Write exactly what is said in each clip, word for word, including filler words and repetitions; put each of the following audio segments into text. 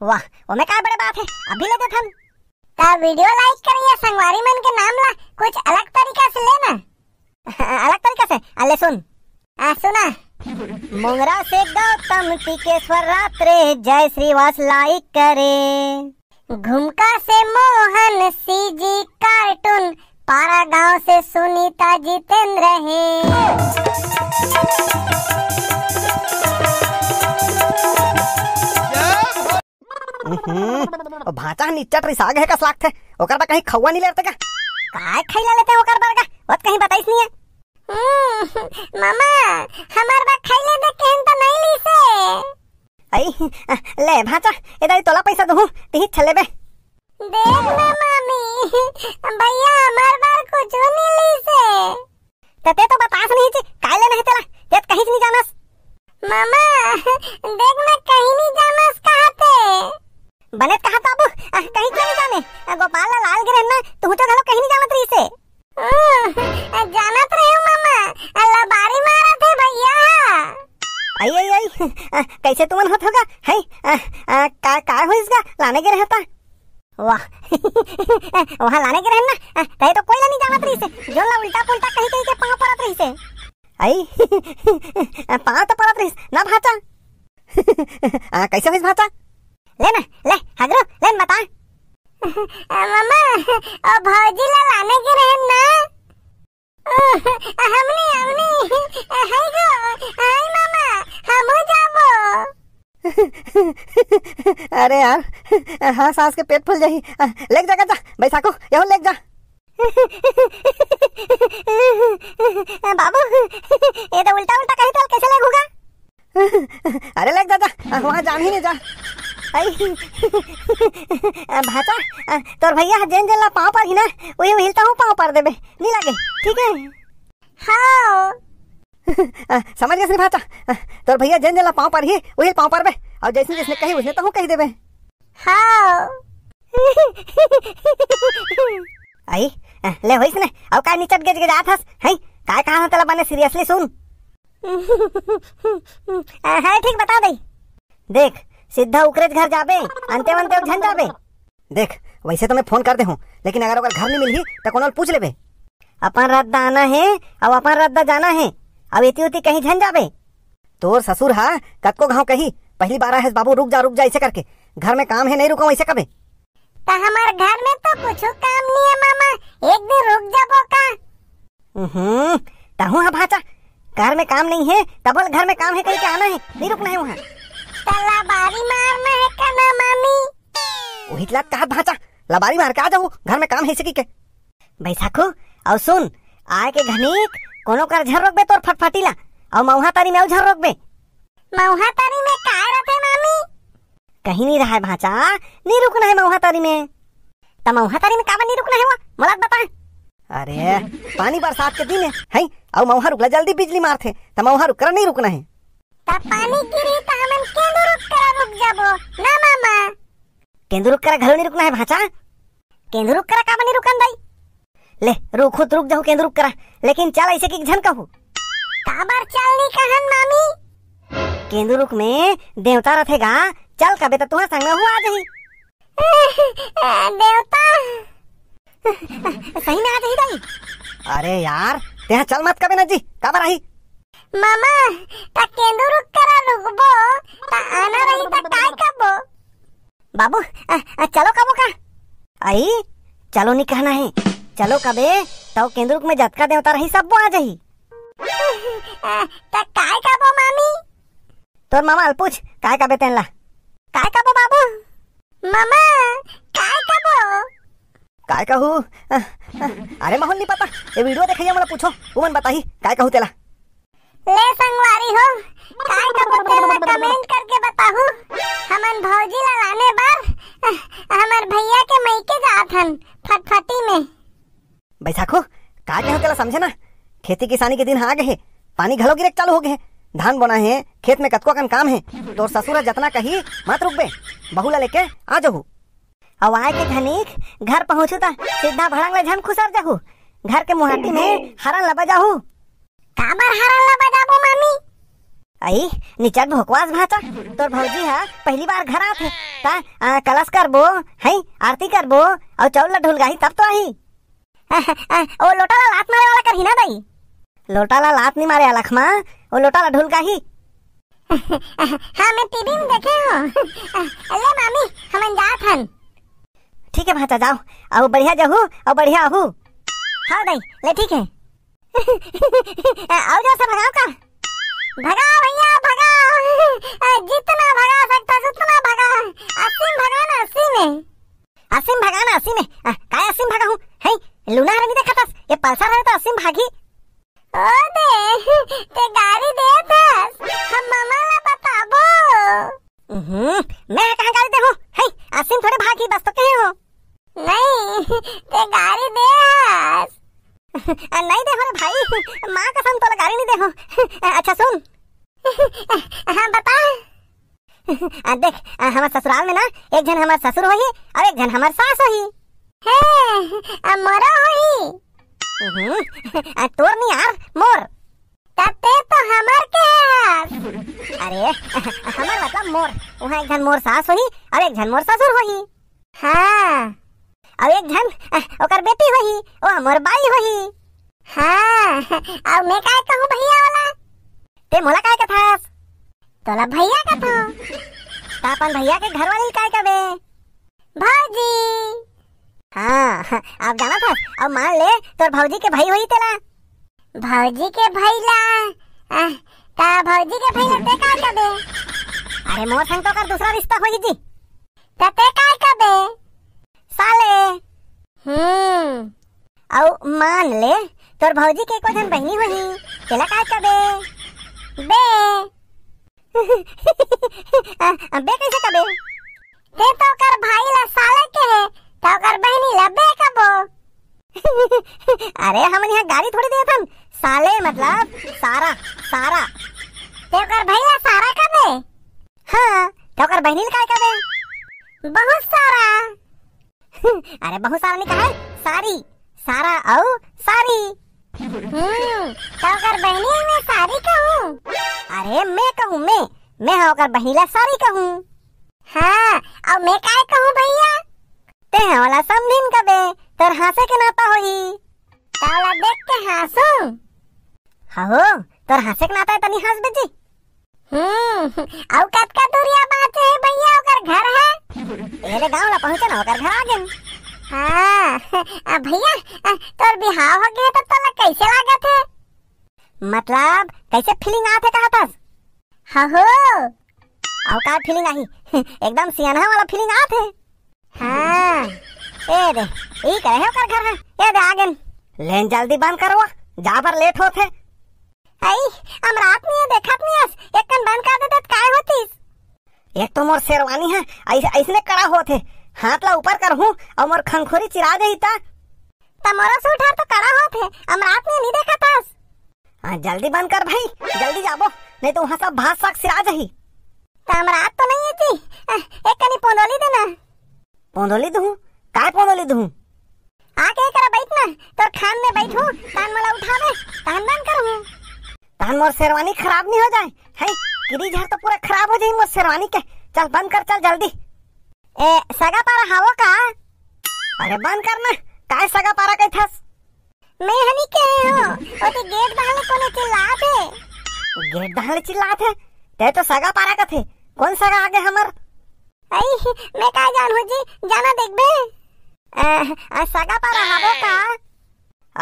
वाह, ओमे का बड़े बात हे, अभी ले देथन। त video like करिया संगवारी मन के नाम ला कुछ अलग तरीका से लेना। अलग तरीका से, आ ले सुन। आ सुना। मोंगरा से गौतम टिकेश्वर रात्रे, जय श्रीवास like करे। घुमका से मोहन सीजी cartoon, पारा गांव से सुनीता जितेंद्र हे। हम्म, ओ भांचा ह निच्चट रिसा गे हे कस लागथे, ओकर बर कहीं खउवा नइ लेते का? काय खइला लेते ओकर बर का? वो त कहीं बताइस नइ हे। हम्म, मामा, हमर बर खइले दे केहन त नइ लीसे। अई, ले भांचा, ए दाई तोला पैसा दूहूं, तिही छले बे। देख ना मामी, भैया हमर बर कुछ नइ लीसे। त ते तो बतास नहीं ची, काय लेना हे तेला? ते त कहीं नहीं जानस। मामा, देख ना कहीं नहीं जानस कहाथे। बने त कहा बाबू, आ, कहीं क्यों नहीं जाने? आ, गोपाल ला लाल गिरहन ना, तू तो घलो कहीं नहीं जानत रही से। हम्म, जानत रहे हो मामा, आ, लबारी मारत हे भैया। आई, आई, आई, आ, कैसे तुमन होत होगा? है? आ, आ, का, का होइस गा? लाने गे रहता? वाह। वहाँ लाने गे रहन ना, तय तो कोई ला नहीं जानत रहिसे। जोन ला उल्टा पुल्टा कही कही के पाँव परत रहिसे। आई, पाँव तो परत रहिस ना भांचा। आ, कैसे होइस भांचा? ले ना, ले, हगरू, ले ना बता। मामा, ओ भौजी ला लाने गे रहन ना। हमनी, हमनी, है गो, आई मामा, हमहू जाबो। अरे यार, हाँ, सास के पेट फूल जाही। लेग जा, जा, बैसाखू, यहू लेग जा। बाबू, ये तो उल्टा उल्टा कही तो कैसे लेग होगा? अरे लेग जा, जा, वहाँ जान ही नहीं जा। आई, भांचा, तोर भैया जेन जेन ला पाँव पर ही ना, वही वही तो हूँ पाँव पर देबे, नहीं लगे, ठीक है? हाँ। आ, समझ गेस रे भांचा। आ, तोर भैया जेन जेन ला पाँव पर ही, वही पाँव पर बे। अउ जैसने जैसने कही, उसने तहूँ कही देबे। हाँ। आई, आ, ले होइस ने। अउ काय निचट गेज गेजात हस? हैं? काय कहा हूँ तेला बने seriously सुन। आ, है ठीक बता दई। देख, सीधा उकरेच घर जाबे, अंते वंते झन जाबे। देख, वैसे तो मैं फोन कर दे हूँ, लेकिन अगर ओकर घर नहीं मिलही, त कोनो ल पूछ लेबे। अपन रद्दा आना हे, अउ अपन रद्दा जाना हे, अउ एती ओती कहीं झन जाबे। तोर ससुर हा कतको घाव कही, "पहली बार आए हस बाबू, रुक जा, रुक जा," ऐसे करके, "घर में काम है, नहीं रुको," ऐसे कबे। त हमार घर में तो कुछ काम नहीं है मामा, एक दिन रुक जाबो का? हम्म, तहूँ हा भांचा, घर में काम नहीं है, तबो ले घर में काम है कही के आना है, नहीं रुकना है वहाँ। त लबारी मारना है का ना मामी? वही ला कहत भांचा, लबारी मार के आ जाहू, घर में काम है से कही के। बैसाखू, अउ सुन, आए के घनीक कोनो कर झन रोकबे तोर फटफटी ला, अउ मउहा तरी में अउ झन रोकबे। मउहा तरी में काय रथे मामी? कहीं नहीं रहा है भांचा, नहीं रुकना है मउहा तरी में। त मउहा तरी में काबर नहीं रुकना है वो, मोला बता। अरे, पानी बरसात के दिन है, है, अउ मउहा रुकला जल्दी बिजली मारथे, त मउहा रुक कर नहीं रुकना है। त पानी गिरी त हमन केंदू रुक कर रुक जाबो, ना मामा? केंदू रुख करा घलो नहीं रुकना है भांचा। केंदू रुख करा काबर नहीं रुकन दई? ले, रुखहूँ त रुक जाहू केंदू रुख करा, लेकिन चल ऐसे कि झन कहू। काबर चल नहीं कहन मामी? केंदू रुख में देवता रथे गा, चल कबे त तुहर संग में हूँ आ जाही। देवता? सही में आ जाही दई? अरे यार, तेहा चल मत कबे ना जी, काबर आही? मामा, त केंदू रुख करा रुकबो, त आना रही त काय कबो? बाबू, अ, अ, चलो कबो का? आई, चलो नहीं कहना है, चलो कबे, तउ केंदू रुख में जतका देवता रही, सब आ जाही। अ, त काय कबो मामी? तोर मामा ल पूछ, काय कबे तेन ला? काय कबो बाबू? मामा, काय कबो? काय कहू? अ, अ, अरे माहौल नहीं पता, ये video देखइया मोला पूछो, उमन बताही, काय कहू तेला। ले संगवारी हो, काय कबो तेन ला comment करके बताहू। हमन भौजी ला लाने बर, अ, हमर भैया के मइके जात हन, फटफटी में। बैसाखू, का कहे तेला समझे ना, खेती किसानी के दिन ह आ गे हे, पानी घलो गिरे के चालू हो गे हे, धान बोना हे, खेत में कतको अकन काम हे, तोर ससुर ह जतना कही, मत रुकबे, बहू ला लेके आ जहू। अउ आए के घनीक घर पहुंचू त सीधा भड़ंग ले झन खुसर जहू, घर के मुहाटी में हरन ला बजाहू। काबर हरन ला बजाबो मामी? अई, निचट भोकवास भांचा, तोर भौजी ह पहली बार घर आथे, त, आ, कलश करबो, हई, आरती करबो, अउ चाउर ला ढुलगाही तब तो आही। ओ लोटा ला लात मारे वाला करही ना दाई? लोटा ला लात नहीं मारे अलख मा, ओ लोटा ला ढुलगाही। हाँ, मैं टीवी में देखे हूँ। ले मामी, हमन जात हन। ठीक है भांचा, जाओ, अउ बढ़िया जहू, अउ बढ़िया आहू। हाँ दाई, ले ठीक है। अउ जोर से भगाओ का? भगाओ भैया, भगाओ। जितना भगा सकता है, उतना भगा। अस्सी में भगा ना, अस्सी में। अस्सी में भगा ना, अस्सी में। आ, काय अस्सी में भगा हूँ? है, लूना हरे नहीं देखा था? ये पल्सर है तो अस्सी में भागी। ओ दे, ते गाड़ी दे था। हम मामा ला बताबो। हम्म, मैं कहाँ गाड़ी दे हूँ? है, अस्सी में थोड़े भागी, बस तो कहे हो। नहीं, ते गाड़ी दे हस। आ, नहीं दे हो रे भाई, माँ कसम तोला गाड़ी नहीं दे हो। आ, अच्छा सुन। हाँ, बता। आ, देख, आ, हमर ससुराल में ना एक झन हमर ससुर होही अउ एक झन हमर सास होही। हे, आ, मोरो होही। हम्म, आ, तोर नहीं यार, मोर। तब ते तो हमर के हस। अरे, हमर मतलब मोर। वहाँ एक झन मोर सास होही अउ एक झन मोर ससुर होही। हाँ। अउ एक झन, अ, ओकर बेटी होही, ओ मोर बाई होही। हाँ, अउ मैं काय कहूँ भैया वाला? ते मोला काय कथस? तोला भैया कथो। त अपन भैया के घरवाली काय कबे? भौजी। हाँ, अब जानत हस, अब मान ले तोर भौजी के भाई होही तेला। भौजी के भैला, आ, त भौजी के भैला ते काय कबे? अरे मोर संग तो ओकर दूसरा रिश्ता होही जी। त ते काय कबे? साले। हम्म। अउ मान ले, तोर भौजी के एको झन बहिनी होही, तेला काय कबे? बे। आ, बे कैसे कबे? ते तो ओकर भाई ला साले के हे, त ओकर बहिनी ला बे कबो। अरे, हमन यहाँ गाली थोड़ी देत हन। साले मतलब सारा, सारा। ते ओकर भैया सारा कबे? हाँ, त ओकर बहिनी ल काय कबे? बहुत सारा। अरे, बहुत सारा नहीं कहे, सारी, सारा अउ सारी। हम्म, त ओकर बहिनी ल मैं सारी कहूँ? अरे, मैं कहूँ, मैं, मैं हा ओकर बहिनी ला सारी कहूँ। हाँ, अउ मैं काय कहूँ भैया? ते हा ओला समधिन कबे, तोर हाँसे के नाता होही। त ओला देख के हाँसू। हहो, तोर हाँसे के नाता हे तनी हाँस बेजी। हम्म, अउ कतका दूरिया बाँचे हे भैया ओकर घर हे? एरे गाँव ला पहुँचे ना ओकर घर आ गेन। हाँ, आ भैया, आ, तोर बिहाव हो गे त तोला कैसे लागत हे? मतलब, कैसे feeling आत हे कहत हस? हहो, अउ का feeling आही? एकदम सियानहा वाला feeling आत हे। हाँ। ए दे, ई करे हे ओकर घर हे। ए दे, आ गेन। लेन जल्दी बंद करवा, जा बर late होत हे। आई, अमरात नहीं हे, देखत नहीं हस, एक कन बंद कर देते त काय होतिस? एक तो मोर शेरवानी हे, ऐस-, ऐसने कड़ा होत हे, हाथ ला ऊपर करहूँ अउ मोर खंखोरी चिरा देही त। त मोरो सूट हर तो कड़ा होत हे, अमरात नहीं हे, नहीं देखत हस। हाँ, जल्दी बंद कर भाई, जल्दी जाबो, नहीं तो वहाँ सब भात साग सिरा जाही। त अमरात तो नहीं हे जी, अ, एक कनी पोंदोली देना। पोंदोली दूँ? काय पोंदोली दूँ? आके एकरा बैठ ना, तोर खान में बैठूँ, तान मोला उठावे, तान बंद करूँ। तान मोर शेरवानी खराब नहीं हो जाए, है? किरी झर तो पूरा खराब हो जाए मोर शेरवानी के। चल बंद कर, चल जल्दी। ए, सगा पारा हावो का? अरे बंद कर ना, काय सगा पारा कहथस? मैं हनी के हो, ओती गेट डहन ले कोने चिल्लात हे। गेट डहन ले चिल्लात हे? ते तो सगा पारा कथे। कोन सगा आगे हमर? आई, मैं का जानहूँ जी, जाना देखबे। अ, अ, सगा पारा हावो का?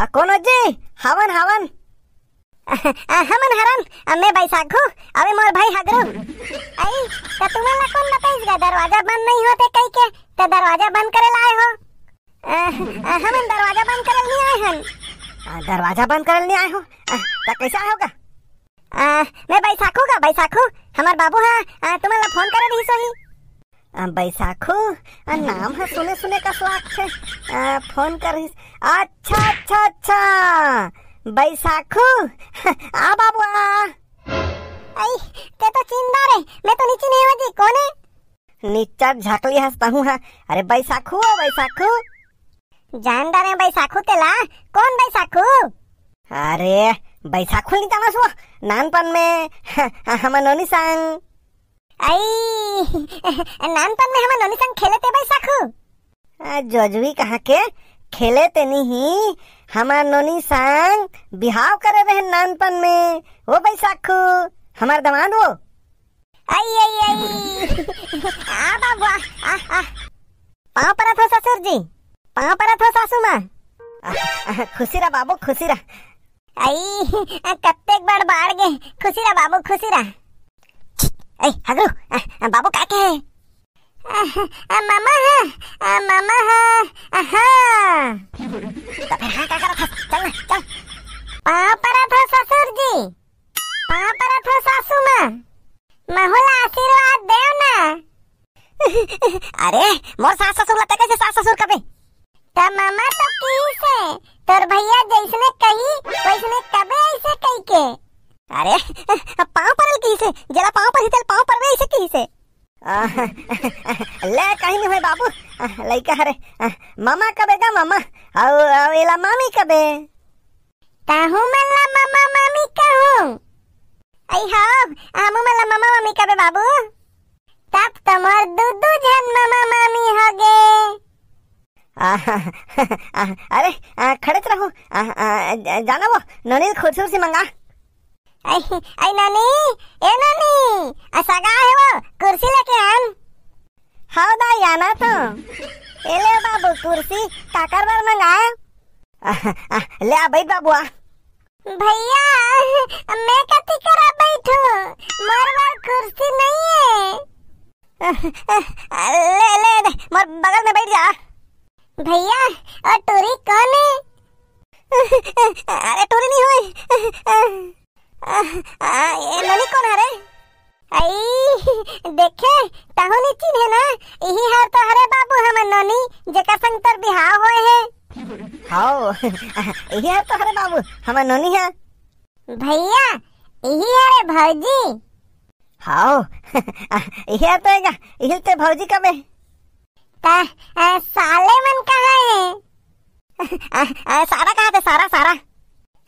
अ, कोनो जी, हावन, हावन। अ, हमन हरन, अ, मैं बैसाखू, अबे मोर भाई हगरू। आई, त तुमन ला कोन बताइस गा, दरवाजा बंद नहीं होते कहि के, त दरवाजा बंद करे ला आए हो? अ, अ, हमन दरवाजा बंद करल नहीं आए हन। अ, दरवाजा बंद करल नहीं आए हो? अ, त कैसे आए हो गा? अ, मैं बैसाखू गा, बैसाखू, हमर बाबू हा, अ, तुमन ला फोन करे रहिस होही। अ, बैसाखू, अ, नाम ह सुने सुने कस लागथे। अ, फोन करिस। अच्छा, अच्छा, अच्छा। बैसाखू, आ बाबू आ। आई, ते तो चिन्हदा रे, मैं तो नी चिन्हेंव जी, कोन हे? निच्चट झकली हस तहूँ ह। अरे बैसाखू, ओ बैसाखू। जान डारे बैसाखू तेला, कोन बैसाखू? अरे, बैसाखू ल नइ जानस वो? नानपन में हमर नोनी संग। अई, नानपन में हमर नोनी संग खेले ते बैसाखू। आ, जोजवी कहाँ के खेले ते नहीं, हमर नोनी संग बिहाव करे रहे नानपन में, वो बैसाखू, हमर दमाद वो। आई, आई, आई। आ बाबू, आ, आ, आ। पाँव परत हो ससुर जी, पाँव परत हो सासू माँ। आ, आ, खुशी रह बाबू, खुशी रह। आई, आ, कत्तेक बड़ बाढ़ गे, खुशी रह बाबू, खुशी रह। ए, हगरू, आ, आ, बाबू का कहे? आ, आ, मामा हा, आ, मामा हा, आ, हाँ। तो फिर हाँ का करत हस? चल ना, चल। पाँव परत हो ससुर जी, पाँव परत हो सासू माँ, महू ला आशीर्वाद देव ना। अरे, मोर सास ससुर ला ते कैसे सास ससुर कबे? त मामा तो किहिस हे, तोर भैया जैसने कही, वैसने कबे ऐसे कही के। अरे, पाँव परल किहिस हे, जेला पाँव परही तेल पाँव परबे ऐसे किहिस हे। आ, ले कहीं नहीं होय बाबू, आ, लइका हरे, आ, मामा कबे गा मामा, अउ, अउ एला मामी कबे। ताहू मन ला मामा मामी कहूँ। अई हो, हमू मन ला मामा मामी कबे बाबू। तब तो मोर दू दू झन मामा मामी हो गे। आ, आ, अरे, आ, खड़ेच रहू। आ, आ, ज-, जाना वो, नोनी ल खुरसी उरसी मंगा। अई, अई नोनी, ए नोनी, आ सगा हे वो, कुर्सी लेके आन। हव दाई, आना तो। ए ले बाबू, कुर्सी काकर बर मंगाए? आ, आ, ले आ, बैठ बाबू, आ। भैया, मैं कथी करा बैठू? मोर बर कुर्सी नहीं है। ले, ले, ले, मोर बगल में बैठ जा। भैया, ओ टूरी कौन है? अरे टूरी नहीं होय। आ, आ, ए नोनी कौन हरे? अई, देखे, तहू नहीं चिन्हे ना, इही हर तो हरे बाबू हमर नोनी, जेकर संग तोर बिहाव होए हे। हव, इही हर तो हरे बाबू, हमर नोनी हे। भैया, इही हरे भौजी। हव, इही हर तो एगा, इही ते भौजी कबे। ता, आ, साले मन कहाँ हे? आ, आ, सारा कहाँ थे? सारा, सारा।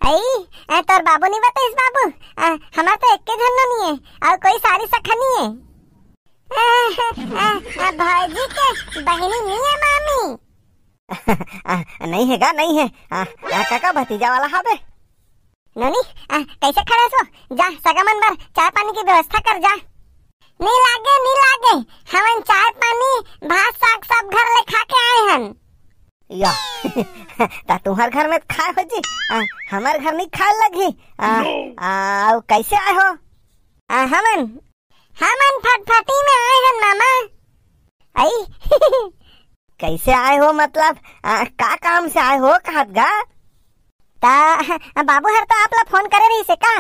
अई, आ, तोर बाबू नहीं बताइस बाबू? आ, हमार तो एक्के झन नोनी हे, अउ कोई सारी सखा नहीं हे। आ, आ, आ, भौजी के बहिनी नहीं हे मामी। आ, नहीं हे गा, नहीं हे। आ, आ, काका भतीजा वाला हबे। नोनी, आ, कैसे खड़े हस वो? जा, सगा मन बर चाय पानी के व्यवस्था कर जा। नी लागे, नी लागे, हमन चाय पानी, भात साग सब घर ले खा के आए हन। या, ता तुम्हर घर में खाए हो जी, आ, हमर घर नहीं खाए लगी। आ, आ, कैसे आए हो? आ, हमन, हमन फटफटी में आए हन मामा। अई, कैसे आए हो मतलब? आ, का काम से आए हो कहत गा? ता बाबू हर तो आप ला फोन करे रहिस हे का?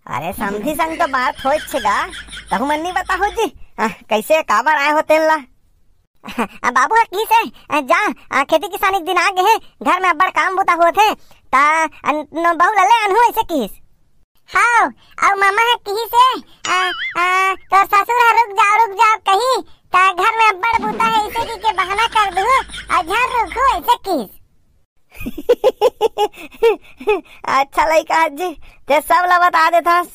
अरे समधी संग तो बात होइच हे गा, तहू मन नहीं बताहू जी। आ, कैसे काबर आए हो तेन ला? आ, बाबू हर किहिस हे, आ, जा, आ, खेती किसानी के दिन आ गे हे, घर में अब्बड़ काम बूता होत हे, ता, आ, न-, बहू ला ले आनहू ऐसे किहिस। हव, अउ मामा ह किहिस हे, आ, आ, तोर ससुर ह रुक जाव, रुक जाव कही, त घर में अब्बड़ बूता हे, अइसे कहिके बहाना कर दुहू, अउ झन रुकहू, अइसे किहिस। अच्छा लइका जी, ते सब ला बता देथस।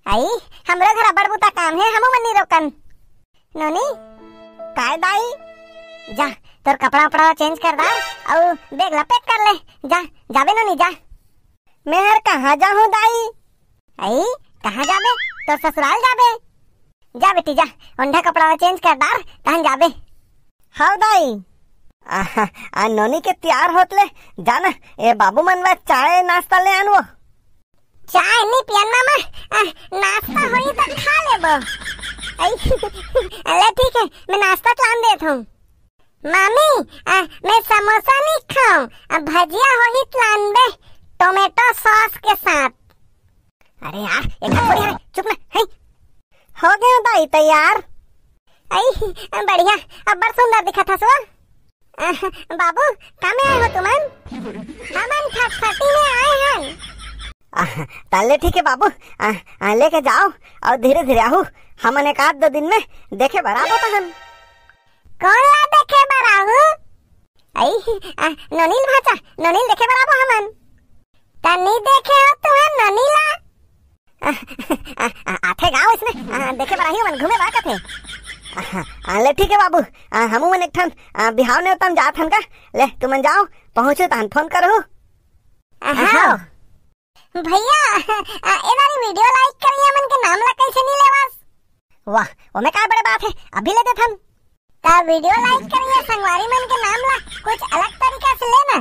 अई, हमरो घर अब्बड़ बूता काम हे, हमू मन नी रोकन। नोनी, काय दाई? जा, तोर कपड़ा उपड़ा चेंज कर डार, अउ बैग ला पैक कर ले। जा, जाबे नोनी, जा। मेहर कहाँ जाहूँ दाई? अई, कहाँ जाबे? तोर ससुराल जाबे। जा बेटी जा, ओंढा कपड़ा ला चेंज कर डार, तहन जाबे। हव दाई। आ, आ नोनी के तियार होत ले, जाना, ए बाबू मन बर चाय नाश्ता ले आनवो। चाय नी पियन मामा, आ, नाश्ता होई त खा लेबो। अई, ले ठीक है, मैं नाश्ता लान देत हूँ। मामी, आ, मैं समोसा नी खाऊं, आ, भजिया होही त लानबे, टोमेटो सॉस के साथ। अरे यार, एक थोड़ी है, चुप ना, है। हो गए दाई तैयार। अई, बढ़िया, अब्बड़ सुंदर दिखत हस वो। बाबू, का में आए हो तुमन? हमन फटफटी में आए हन। आ, ताले ठीक है बाबू, आ, आ, लेके जाओ अउ धीरे धीरे आहू, हमन एक आध दो दिन में देखे बर आबो तहन। कोन ला देखे बर आहू? अई, आ, नोनी ल भाचा, नोनी ल देखे बर आबो हमन। त आ, नहीं देखे हो तुमन ननी ला? आ, आ, आथे गाँव इसने, आ, देखे बर आही मन घूमे बर कथे। आ, आ, ले ठीक है बाबू, आ, हमू मन एक ठन, आ, बिहाव नेवता म जात हन का। ले तुमन जाओ, पहुँचो तहन फोन करहू। हाँ। भैया, आ, ए दारी video like करइया मन के नाम ला कैसे नहीं लेवास? वाह, ओमे का बड़े बात है, अभी ले देथन। ता video like करइया संगवारी मन के नाम ला कुछ अलग तरीका से लेना।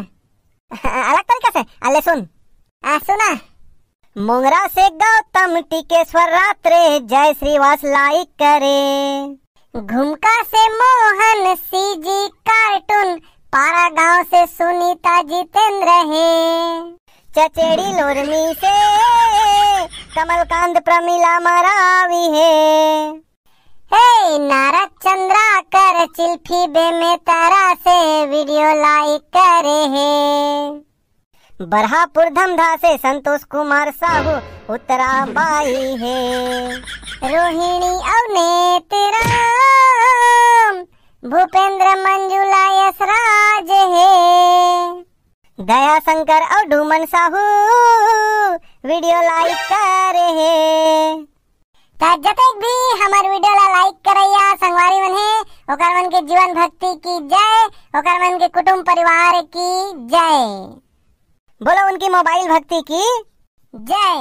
अलग तरीका से? आ, ले सुन। आ, सुना। मोंगरा से गौतम टिकेश्वर रात्रे जय श्रीवास like करे। घुमका से मोहन सीजी cartoon, पारा गांव से सुनीता जितेंद्र हे। चचेड़ी लोरमी से कमलकांत प्रमिला मरावी हे। हे नारद चंद्राकर चिल्फी बेमेतरा से video like करे हे। बरहापुर धमधा से संतोष कुमार साहू उत्तरा बाई हे। रोहिणी अउ नेतराम भूपेंद्र मंजुला यशराज हे। दया शंकर अउ डूमन साहू video like करे हे। त जतेक भी हमर video ला like करइया संगवारी मन हे, ओकर मन के जीवन भक्ति की जय, ओकर मन के कुटुंब परिवार की जय। बोलो उनकी mobile भक्ति की जय।